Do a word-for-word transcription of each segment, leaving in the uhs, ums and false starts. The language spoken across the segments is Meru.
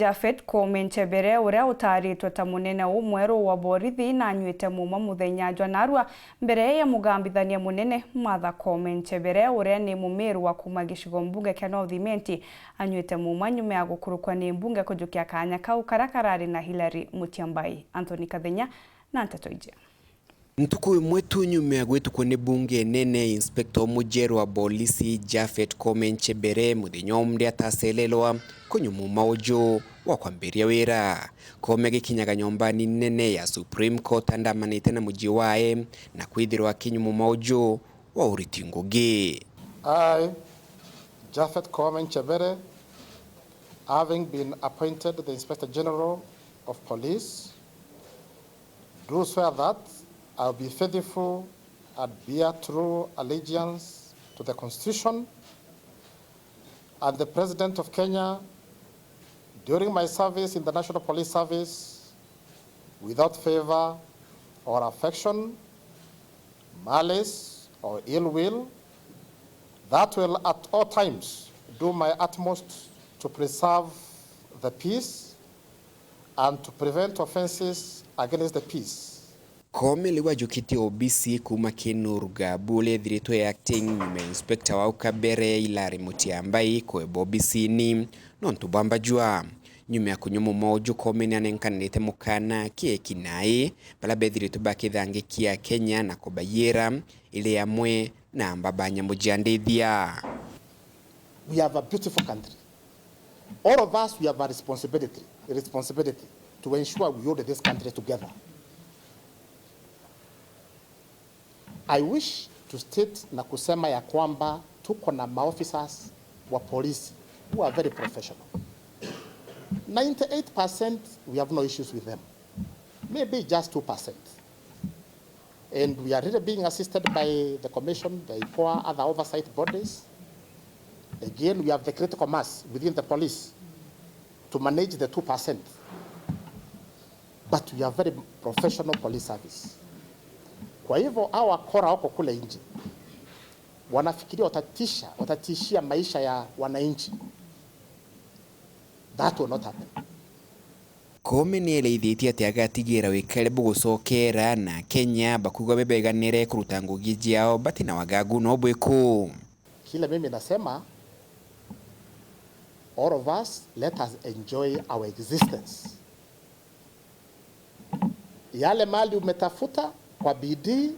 Japhet Koome Nchebere, uria utaaritwe ta munene umweru wa borithi, na anyuite muuma muthenya jwa narua mbere ya mugambithania munene Martha Koome Nchebere, uria ni mumiru wa kuuma gicigo mbunge kia North Imenti, anyuite muuma nyuma ya gukurukwa ni mbunge kujukia kaanya kau karia karari na Hilary Mutyambai. Anthony Kathenya na nteto iji. Ntuku imwe tu nyuma ya gwitukwa ni bunge nene, Inspector umujeru wa bolisi Japhet Koome Nchebere muthenya umwe atacelelwa kunyua muuma uju wa kwambiria wira. Koome agikinyaga nyombani nene ya Supreme Court andamanite na muji wae na kwithirwa akinyua muuma uju wa uriti ngugi. I, Japhet Koome Nchebere, having been appointed the Inspector General of Police, do swear that I will be faithful and bear true allegiance to the Constitution and the President of Kenya during my service in the National Police Service, without favor or affection, malice or ill will, that will at all times do my utmost to preserve the peace and to prevent offences against the peace. Koome riu ajukitie obisi kuuma ki Noor Gabu uria ethiritwe e acting nyuma ya inspector wau kabere Hilary Mutyambai kweba obisini nontu bwa mbajua. Nyuma ya kunyua muuma uju, Koome ni anenkanirite mukana ki eki nai baria bethiritwe bakithangikia Kenya na kubaiyira iri amwe na mbaba nyamu cia ndithia. We have a beautiful country. All of us, we have a responsibility, a responsibility to ensure we hold this country together. I wish to state na kusema ya kwamba tuko na maofficers wa polisi who are very professional. Ninety-eight percent, we have no issues with them. Maybe just two percent. And we are really being assisted by the commission, the IPOA, other oversight bodies. Again, we have the critical mass within the police to manage the two percent. But we have very professional police service. Kwa hivyo, hawa wakora wako kule nje, wanafikiria watatisha, watatishia maisha ya wananchi. That will not happen. Koome ni ereithitie ati agatigira wikari bugucokera na Kenya bakuuga bebeganire kuruta ngugi ciao bati na wagagu no bwiku. Kile mimi nasema, all of us, let us enjoy our existence. Yale mali umetafuta kwa bidii,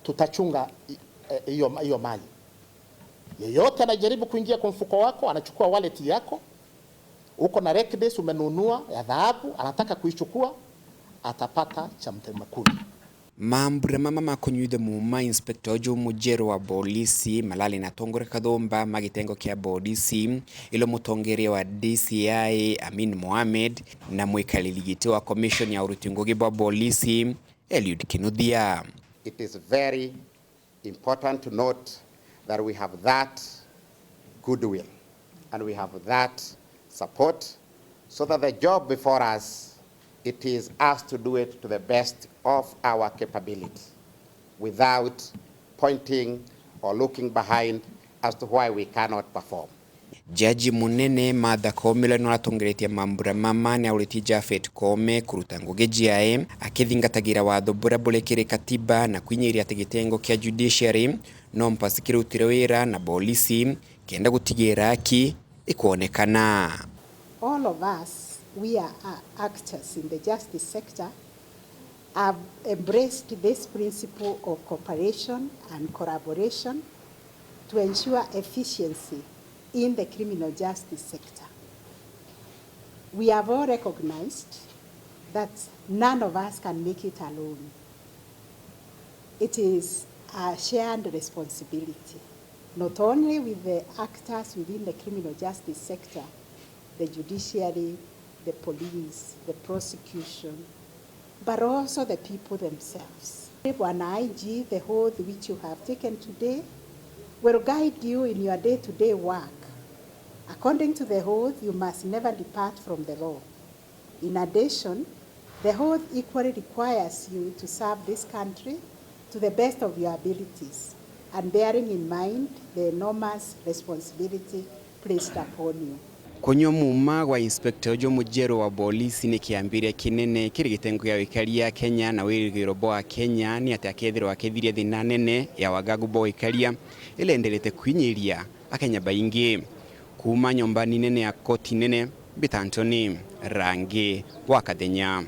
tutachunga i-, eh, hiyo, hiyo mali. Yeyote anajaribu kuingia kwa mfuko wako, anachukua wallet yako, uko na necklace umenunua ya dhahabu, anataka kuichukua, atapata cha mtema kuni. Mambura mama ma kunyuithia muuma inspector uju mujeru wa bolisi malari na atongoria kathumba ma gitengo kia bolisi, ilo mutongeria wa D C I Amin Mohamed na mwikariri giti wa commission ya uruti ngugi bwa bolisi Eliud Kinuthia. It is very important to note that we have that goodwill and we have that support, so that the job before us, it is us to do it to the best of our capability without pointing or looking behind as to why we cannot perform. Jaji munene Martha Koome uria niwe uratongeretie mambura mama ni auritie Japhet Koome kuruta ngugi ciae akithingatagira watho buria buri kiri katiba na kwinyiria ati gitengo kia judiciary no mpasi kirutire wira na bolisi kenda gutigira haki ikwonekana. All of us, we are, uh, actors in the justice sector, have embraced this principle of cooperation and collaboration to ensure efficiency in the criminal justice sector. We have all recognized that none of us can make it alone. It is a shared responsibility, not only with the actors within the criminal justice sector, the judiciary, the police, the prosecution, but also the people themselves. Bwana I G, the oath which you have taken today will guide you in your day-to-day work. According to the oath, you must never depart from the law. In addition, the oath equally requires you to serve this country to the best of your abilities and bearing in mind the enormous responsibility placed upon you. Kunyua muuma gwa inspector uju mujeru wa bolisi ni kiambiria kinene kiri gitengo gia wikaria Kenya, na wirigiro bwa Kenya ni ati akethirwa akithiria thina nene ya wagagu bwa wikaria iria ienderete kwinyiria Akenya baingi. Kuuma nyomba nene ya koti nene, Mbita Anthony, Rangi wa Kathenya.